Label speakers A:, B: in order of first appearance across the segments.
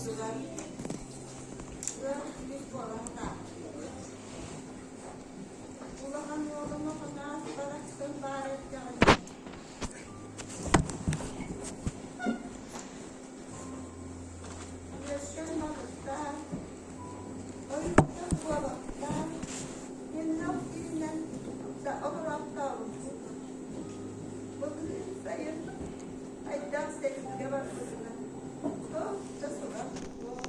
A: дойдугар ыал үс буола сатаахтыыбыт. Улахан уолум Охоноос барахсан баар эрдэҕинэ үөскэн балыктаан, ойууттан куобахтаан, кэннэх сиринэн да олороохтообуппут. Былырыын сайын хайдах сэриигэ барбытынан туох да сурах суох.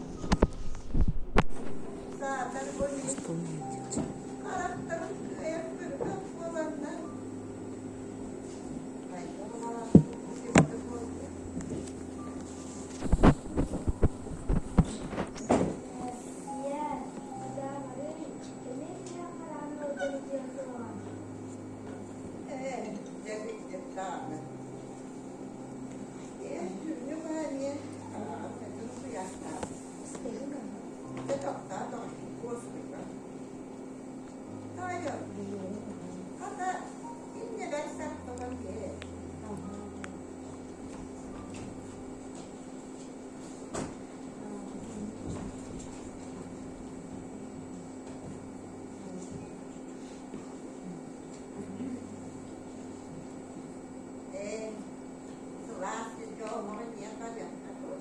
A: Саатар бу харахтарын кыайан көрбөх буоланнар хайдах эбитэ буолла.
B: Ийээ, ытаамарый, эмиэ тиһэх хараан ыалдьан утуйан тураҕын.
A: Ээ, дьэ кырдьык даҕаны. Ээ, түүнү быһа эмиэ хараҕым этин утуйаахтаабыт. Дьэ тохтоо доҕоччук уоскуйба. Тоойуом, хата иннибэр сарпалан биэр. Ээ, сылаас сиргэ олоҕо диэн барыахха дуо?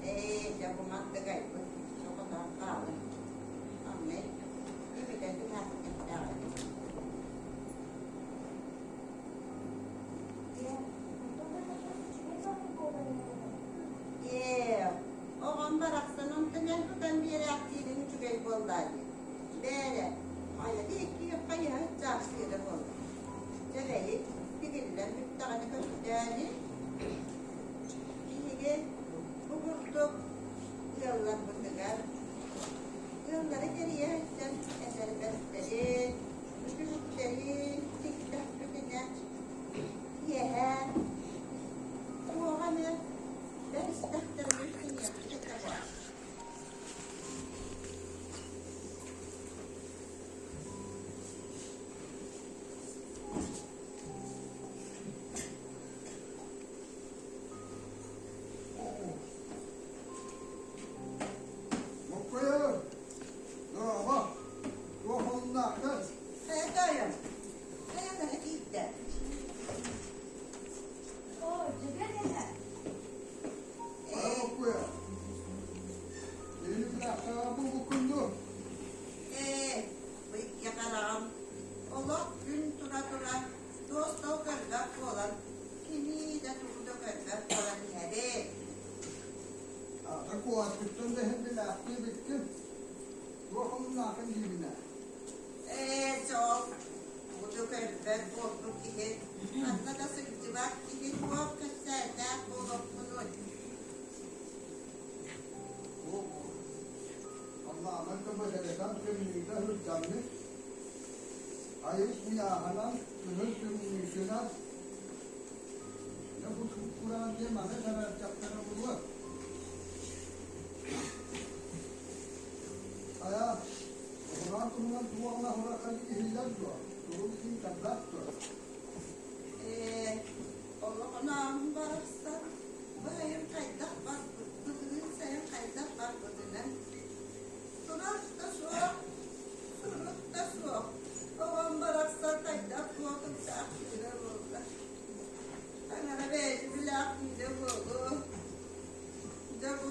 A: Ээ, дьэ бу мантыгайбыт соҕотох хаалан маҥнай имитэн түһээхтээх этим.
B: Ийээ, онтон да үчүгэй баҕайы буолан иһэр.
A: Ээ, оҕом барахсан онтон эн тутан биэрээхтиириҥ үчүгэй буоллаа дии. Бээрэ, хайа диэки хайыһа чааскыыра буолла. Дьэ бэйи, тигиллэн бүттэҕинэ көстөөни. Биһиги бу курдук ыалларбытыгар ыаллары кэрийэ сылдьан этэрбэстэрин, үтүлүктэрин тиктэхпитинэ киэһэ туох эмэ бэристэхтэринэ синиэхпит этэ буо.
C: Муккуйа, дорообо, туох омуннааххын?
A: Хайа тоойуом, хайа наһаа киирдэ?
B: Оо, дьөгүөр эһэ.
C: Хара Муккуйа, Илиилээхтэҕэ булбуккун дуо?
A: Ээ, бу икки хараҕым олох күн тура-тура туос тыл көрбөх буолан, кими да тугу да көрбөх буолан иһэбин.
C: Аата куоһарбыттан да иһин билээхтии эбиккин. Туох омуннааххын диибин ээ.
A: Ээ, дьол, тугу да көрбөт буолбут киһи, ханна да сылдьыбат киһи туох кэпсээннээх буолуохпунуй?
C: Аллаанан көмөлөрүнэн тымныыта сылдьаммыт, айыс муйааҕынан, кыһын тымныытынан, дьэ бу кураан диэн маны сэрэрдэхтэрэ буолуо. Хайа, кураан туһунан туох аһара иһиллэр дуо? Тугу киин дуо?
A: Ээ, олоҕунаан барахсан, баайым хайдах барбыт, былырыын сайын хайдах барбытынан сурах да суох, сурук да суох. Оҕом барахсан хайдах буолтун-саахтыыра буолла. Таҥара бэйэтэ билээхтиирэ буолуо. Дьэ бу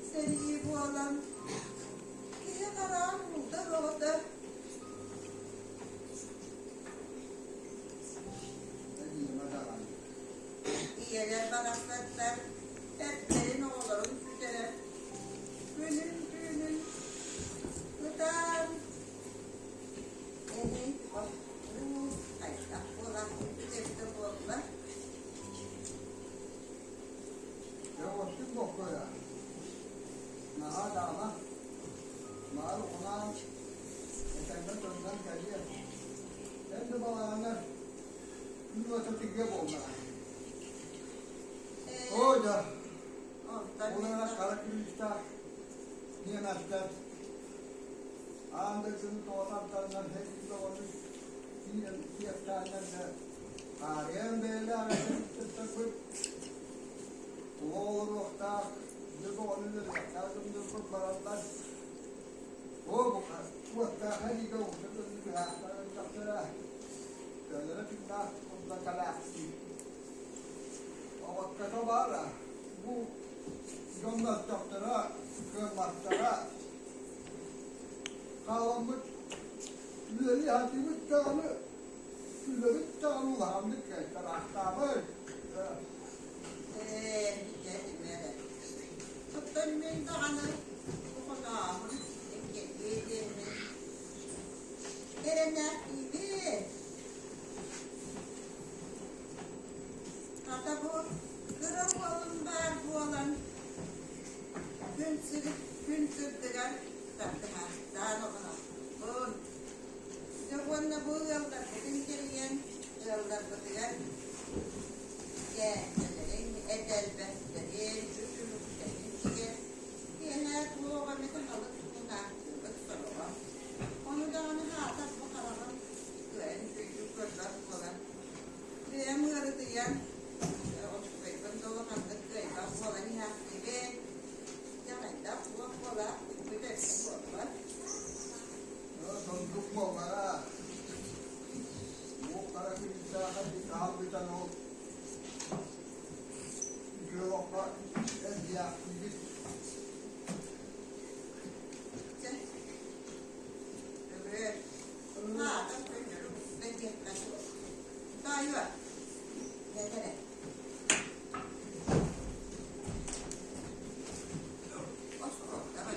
A: сэрии буолан киһи хараан уута оҕото Ийэлэр барахсаттар эрдэрин оҕолорун сүтэрэн, күнүн-түүнүн ытаан эһи уус хайдах буолаахтыйбыт эбитэ буолла.
C: Наһаа-даама, маар уһунаан, этэҥҥэ төннөн кэлиэ. Эн да балаҕаннар күн уота тигиэ буоллаҕа. Оо дьэ, ол эрэ хара күлүүстээх ньиэмэстэр аан дойдуну тоҕо тарданнар сэрии бөҕөнү киирэн киэптээннэр да хаарыйан бэйэлээх этэ тула олоруохтаах дьэ бөҕөнү өлөрүөхтээх дьоннорбут бараллар. Оо, бу уоттаах эриигэ уһун дьону быһаахтара өллөхтөрө. Көлөрө тыыннаах курда кэлээхтии. Оҕоккото баара, бу дьон мөлтөхтөрө, кыамматтара хааламмыт үлэни хатыыбыт даҕаны, үлэбит даҕаны улаханнык кыайтараахтаабыт.
A: Ээ, дьэ имэрэ. Оттон мин даҕаны оҕонооһун эккирдиэ диэммин эрэнээхтиибин. Хата бу кыра уолум баар буолан күн күн сырдыгар тардыһаахтаан оҕонохпун. Дьэ уонна бу ыалларбытын кэрийэн ыалларбытыгар кээнчэлэрин, этэрбэстэрин, үтүлүктэрин тигэр, киэһэ туох эмит аһылык туһунаахтыыбыт сороҕо. Ону даҕаны хаатар бу хараҕым кыайан үчүгэйдик көрбөт буолан, бэйэм ыарытыйан, отчугайбын да улаханнык кыайбат буолан иһээхтиибин. Дьэ хайдах туох буолаах бүппүт эбитэ буоллар.
C: Соннук буоллаҕа. Бу хара күннээҕи хаалбытан ол үтүө олоххо эргийээхтиибит.
A: Чэ, Көбүөр, аата көннөрү устан диэххэ суох. Тоойуо, этэрэ. Оскуолаҕа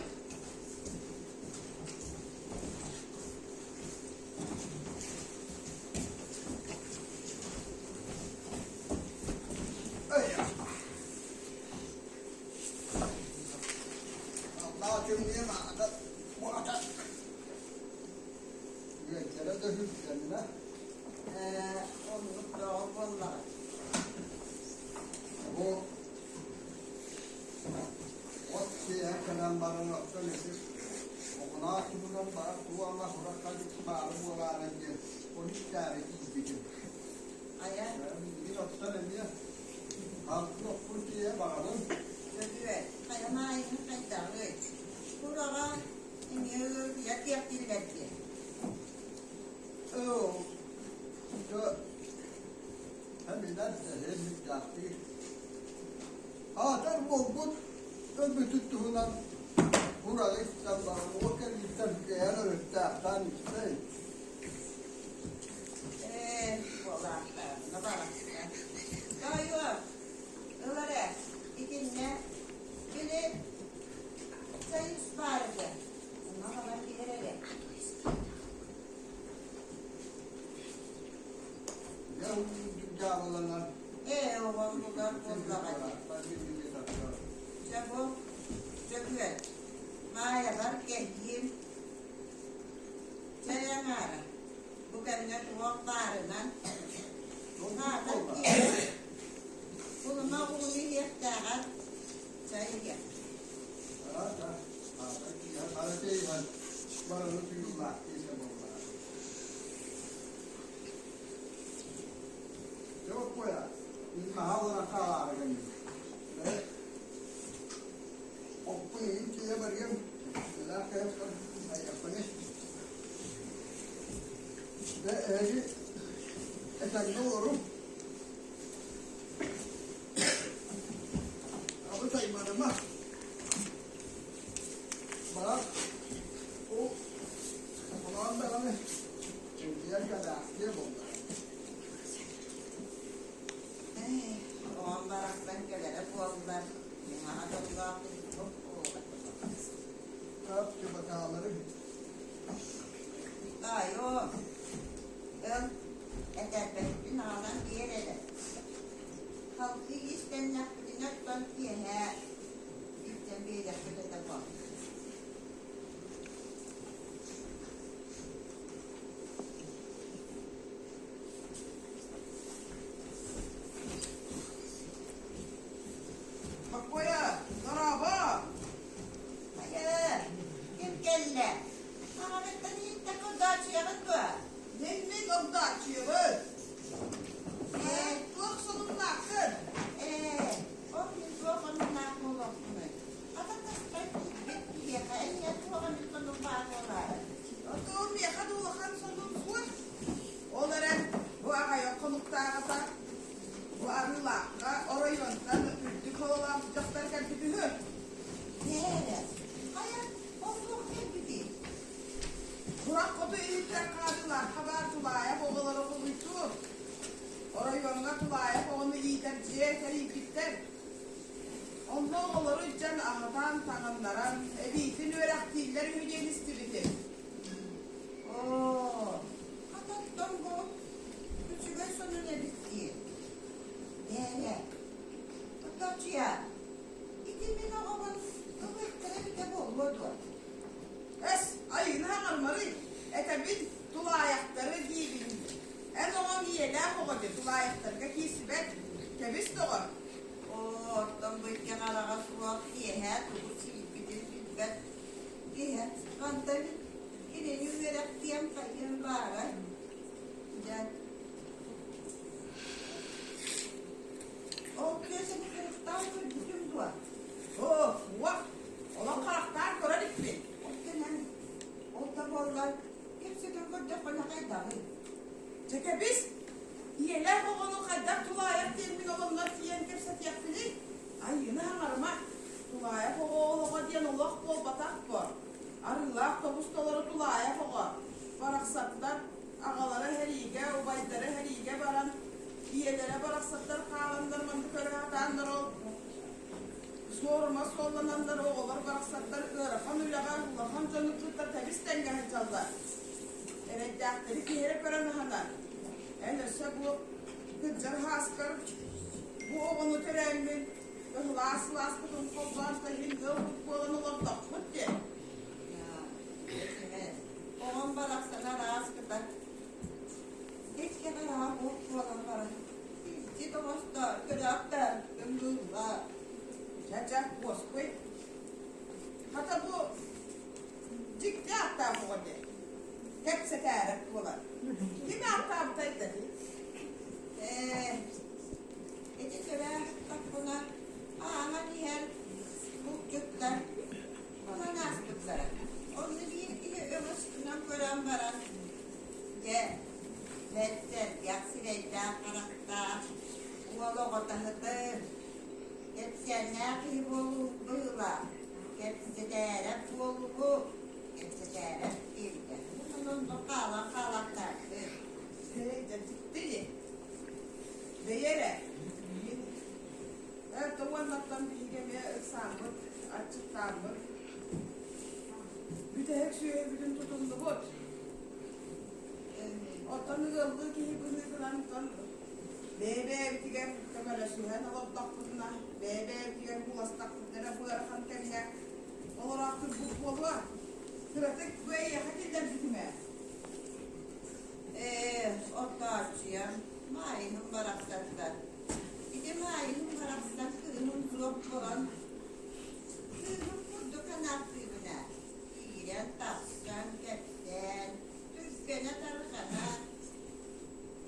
C: Аллаа кимниэ маата буата үөттэрэ да үһүктэннэ.
A: Ээ, оннук бөҕө буоллаҕа.
C: Бу от сиэһэ кэлэн баран оттон ити оҕунаах туһунан баар туома сурахха баары буолаары диэн ону истээри тиийбитим.
A: Айа.
C: Мин оттон эмиэ алты оппун тиийэ баҕабын.
A: Бөдүөт, хайа маайыһын хайдаҕый? Кураҕа эмиэ ыарытыйар диэхтииллэр дии.
C: Оо, дьэ, билэр эһиэһиттээхтии. Аатар буолбут өлбүтүт туһунан кураҕы истэн баран ол кэнниттэн кэйэн өрүттээхтээн истэй.
A: Ээ, буолаахтаатына барахсан. Тоойуом, ыл эрэ, итиннэ били союз баар этэ. Онно хабан биэр эрэ.
C: Дьэ, дьаабыланан.
A: Ээ, оҕом бугар буоллаҕа дии. Дьэ бу, Дьөгүөр, Маайабар кэһиим. Чэй аҥаара, бу кэмҥэ туох баарынан аатар киһи булума ууну иһиэхтээҕэр чэй иһиэх.
C: Бараны тыыллаах киһи буолла. Дьэ, наһаа хаалаары гынным. Оппун иһин тиийэ барыам, элээх кэһэппэр айыахпыный. Дьэ, эһиги этэҥҥэ олоруҥ. Абыт айманыма. Баар, ол холоон даҕаны илдьийэр кэлээхтиэ буолла.
A: Оҕом барахсан кэлэрэ буоллар, наһаа дьоллоох киһи
C: Кап чубакаалары
A: Таайоо, ыл, этэрбэспин аҕалан биэр эрэ. Халкы иистэннэхпитинэ оттон киэһэ илдьэн биэриэхпит этэ буолла.
D: Бокуойа, дорообо!
A: Хайа, ким кэллэ? Аҕабыттан иһиттэххэ удачуйаҕын дуо?
D: Мин огдооччуйабын.
A: Ээ,
D: Туох сонуннааххын?
A: ээ, ол мин туох омуннаах буолуохпунуй? Хата таспар киирбит киһиэхэ эйиэхэ туох эмит сонун баар буолаарай?
D: Оту миэхэ да улахан сонун суох. Ол эрэн бу аҕайах хонуктааҕыта бу Арыылаахха оройуонтан үрдүк хололоох дьахтар кэлбит үһү.
A: Бээрэ, хайа, ол туох кэлбитий?
D: Сурах хоту иһиттэн Арыылаахха баар тулаайах оҕолору хомуйтуур. Оройуоҥҥа тулаайах оҕону иитэр дьиэ тэрийбиттэр. Онно оҕолору илдьэн аһатан, таҥыннаран, эбиитин үөрэхтииллэр үһү диэн истибитим.
A: Оо, хата оттон бу үчүгэй сонун эбит дии. Бээрэ, Тотоочуйа, ити мин оҕобун ылыахтара эбитэ буолуо дуо?
D: Эс, айыыны хаҥармарый, этэбин, тулаайахтары диибин. Эн оҕоҥ ийэлээх оҕо дии, тулаайахтарга киирсибэт. Кэбис доҕор.
A: Оо, оттон бу икки хараҕа суох киэһэ тугу сиирбитин билбэт киһи хантан кинини үөрэхтиэм хайыам баарай? Дьэ, ол киэсэни харахтаан көрбүтүм дуо?
D: Оо, уох, олох харахтаан көрөр иппин.
A: Оттон ол да буоллар, кэпсэтэн көрдөххүнэ хайдаҕый?
D: Дьэ кэбис, ийэлээх оҕону хайдах тулаайах диэммин олоннор тиийэн кэпсэтиэхпиний? Айыыны хаҥарыма, тулаайах оҕо олоҕо диэн олох буолбатах буо. Арыылаах тобус толору тулаайах оҕо. Барахсаттар, аҕалара сэриигэ, убайдара сэриигэ баран, ийэлэрэ барахсаттар хааланнар манна көрө сатааннар ол суорума суоллананнар оҕолор барахсаттар ыарахан үлэҕэ улахан дьону кытта тэбис тэҥҥэ сылдьаллар. Эрэйдээхтэри киһи эрэ көрөн аһынар. Эн өссө бу кырдьар һааскар бу оҕону төрөөммүн ыһылаас сылааспытын холбоон иһин ыалбыт буолан олордохпут диэн.
A: Оҕом барахсан араас кытар. Икки хараҕа ук буолан баран, илдьит оҥостоор, көрөөхтөөхпүн булла.
D: Чэ-чэ, уоскуй. Хата бу дьикти ааттаах оҕо диэн. Кэпсэтээрэк буолар. Ким ааттаабытай да
A: Ээ, ити төрөөн тахпына ааһан иһэр булчуттар Онон ааспыттара. Онно биир киһи өҥөс гынан көрөн баран, дьэ, бэрт сэргэх сирэйдээх-харахтаах уол оҕото сытар, кэпсээннээх киһи буолуу быһыылаах, кэпсэтээрэп буолугу, кэпсэтээрэп диэбитэ. Онон онно хаалан хаалаахтаахпыт.
D: Дьэ, дьикти Бэйэ эрэ, мин Эр уоннаттан биһиги эмиэ ыксааммыт, аччыктааммыт, бүтэһик сүөһүбүтүн тутуннубут. Оттон ыаллыы киһи быһыытынан оттон бэйэ-бэйэбитигэр көмөлөсүһэн олордохпутуна, бэйэ-бэйэбитигэр буластахпытына эрэ бу ыарахан кэмҥэ олороохтурбут буолуо. Кыратык бу эйиэхэ киллэрбитим ээ.
A: Ээ, оттооччуйам, маайыһым барахсаттар. Ити маайыһым барахсан кыыһым суох буолан, кыыһым курдук анаахтыыбын ээ. Киирэн тахсан, кэпсээн, түргэнэ-тарҕана,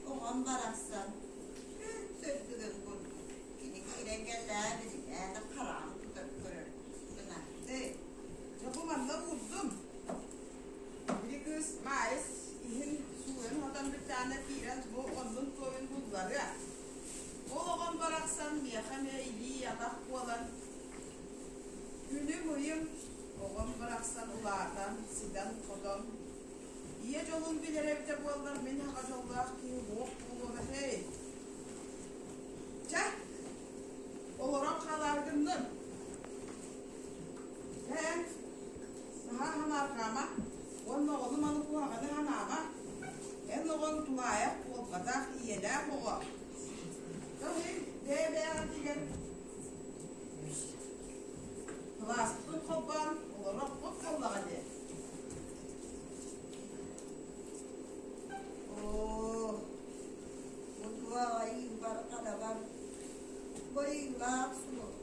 A: оҕом барахсан күн сырдыгын курдук кини киирэн кэллэҕэ билинээн хараҕын тутан көрөр гынахтыы.
D: Дьэ бу манна уурдум. Били кыыс Маайыс иһин сууйан-хотон бүттэҕинэ киирэн бу оннун туойун булларыа. Ол оҕом барахсан миэхэ эмиэ илии-атах буолан күнүм-ыйым оҕом барахсан улаатан, ситэн-хотон ийэ дьолун билэрэ эбитэ буоллар мин аҕа дьоллоох киһи уох буолуом этэй. Чэ, олорон хаалаары гынным. Эн наһаа санаарҕаама уонна ону-маны куһаҕаны санаама. Эн оҕоҥ тулаайах буолбатах, ийэлээх оҕо. Кыһын бэйэ-бэйэҕитигэр кылааспытын холбоон олорохпут буоллаҕа дии.
A: Оо, утуо айыыбар харабар бойуулаах суол.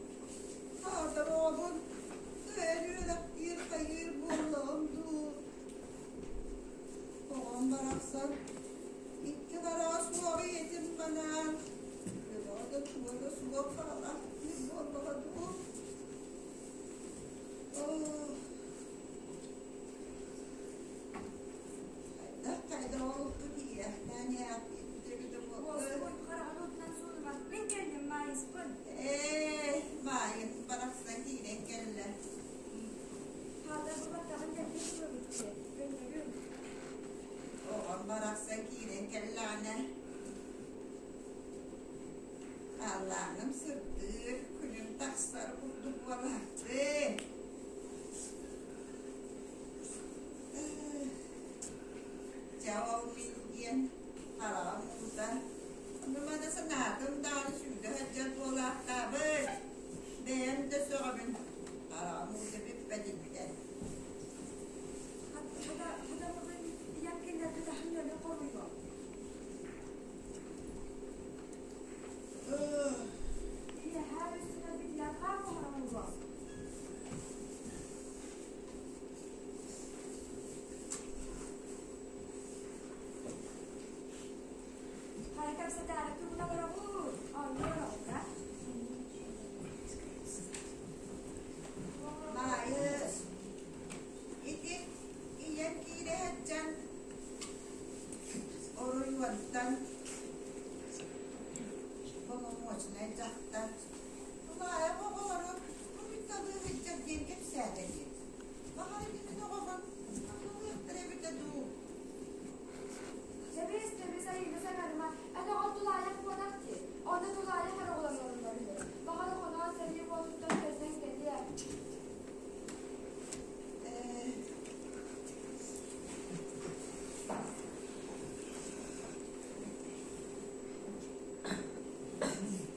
A: Кэллэҕинэ халлааным сырдыыр, күнүм тахсар курдук буолааччы. Дьэ ол мин диэн хараҕым уута ону-маны санаатым даҕаны сүүрдэ сылдьар буолаахтаабыт. Бэйэм да сөҕөбүн, хараҕым уута бүппэтиттэн.
B: Хатаммытын ийэм кинилэргэ таһын үөлүн хоруйуо. Киэһээ үстүнэрбитигэр хаар буһаран Хайа кэпсэтээри тугун олороҕун? Онно олороҕун
A: Маайыс, ити ийэм киирэ сылдьан оройуонтан боломуочунай дьахтар тулаайах оҕолору буруйдалыы сылдьар диэн кэпсээтэ дии. Баҕар итини оҕобун ылыахтара эбитэ дуу?
B: Кэбис, кэбис айыыны саҥарыма, эн оҕо тулаайах буотах дии. Ону тулаайах эрэ оҕолоноллор үһү. Баҕар Охоноон сэрии уотуттан төннөн кэлиэ.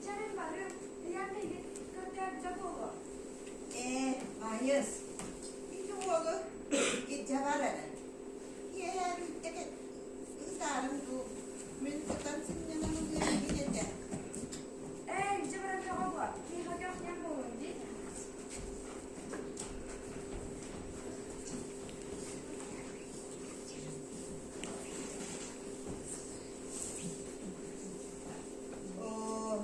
B: Чэрин барыым, ийэм миигин көрдөөбүтэ буолуо.
A: Ээ, Маайыс, ити уолу илдьэ бар эрэ. Киэһэ бүттэ ытаарым дуу, мин сытан сынньанан ылыам эбит этэ.
B: Ээ, илдьэ баран бөҕө буо, миэхэ көхньөн буолуон дии.
A: Оо,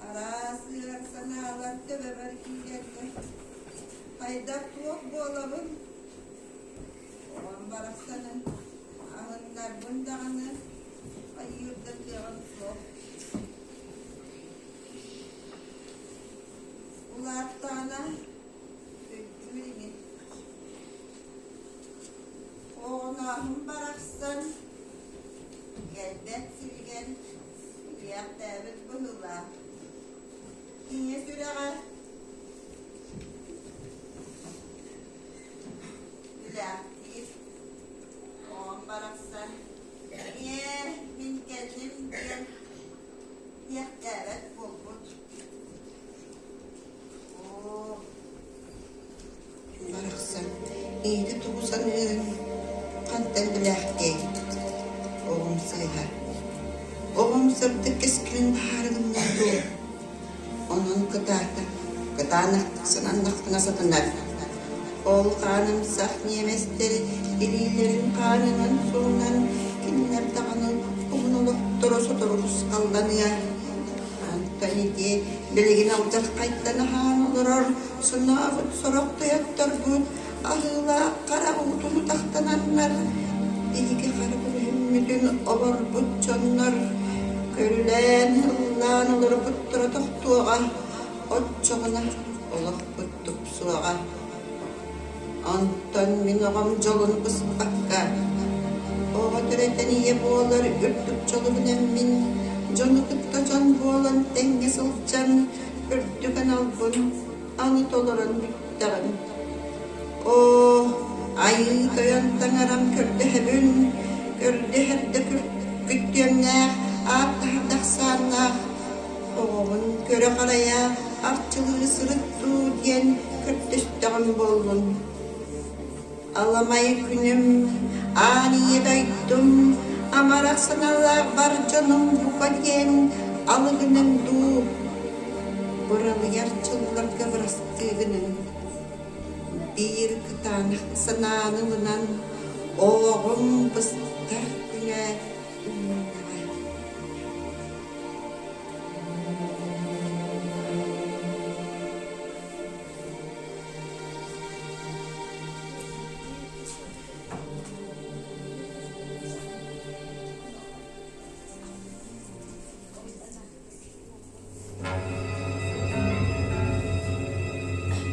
A: араас ыар санаалар төбөбөр киирэллэр. Хайдах туох буолабын? Оҕом барахсанын аһыннарбын даҕаны хайыыр да кыаҕым суох. Улааттаҕына өйдүүр ини. Оҕонооһум барахсан кэлбэт сиригэр иэхтээбит быһыылаах. Ийэ сүрэҕэ үлээхтиир. Оҕом барахсан ийээ мин кэллим диэн иэхтээбэт буолбут. Оо
E: Барахсан ийэтэ тугу саныырын хантан билээхтиэй, оҕом сыыһа, оҕом сырдык кэскилин баһаарыгыннар дуо? Онон кытаата, кытаанахтык сананнахпына сатанар. Ол хаанымсах ньиэмэстэр илиилэрин хаанынан суунан кинилэр даҕаны уһун олохторо сотору тусхалланыа. Антон ити билигин алдьархайтан аһаан олорор Санаабыт сорох тойотторбут аһыылаах хара уутун утахтананнар, биһиги хара күлүһүммүтүн оборбут дьоннор көрүлээн, ыллаан олорбуттара тохтуоҕа, оччоҕуна олохпут тупсуоҕа. Онтон мин оҕом дьолун быспакка, оҕо төрөтөн ийэ буолар үрдүк дьолубунан мин дьону кытта дьон буолан тэҥҥэ сылдьан үрдүк аналбын аны толорон бүттэҕим. Оо, айыы тойон таҥарам көрдөһөбүн, көрдөһөр да күттүөннээх, ааттаһар да ахсааннаах оҕобун көрө-харайа арчылыы сырыт дуу диэн көрдөстөҕүм буоллун. Аламай күнүм, аан ийэ дойдум, амарах санаалаах бар дьонум бука диэн алыгынан дуу, быралыйар дьылларга бырастыы гыныҥ. Биир кытаанах санааны ылынан, олоҕум быстар күнэ үүннэҕэ.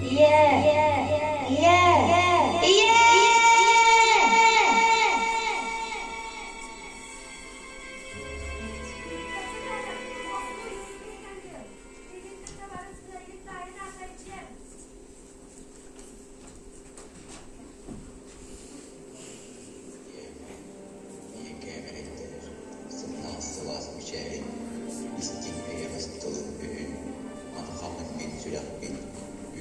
F: Ийээ, ийээ!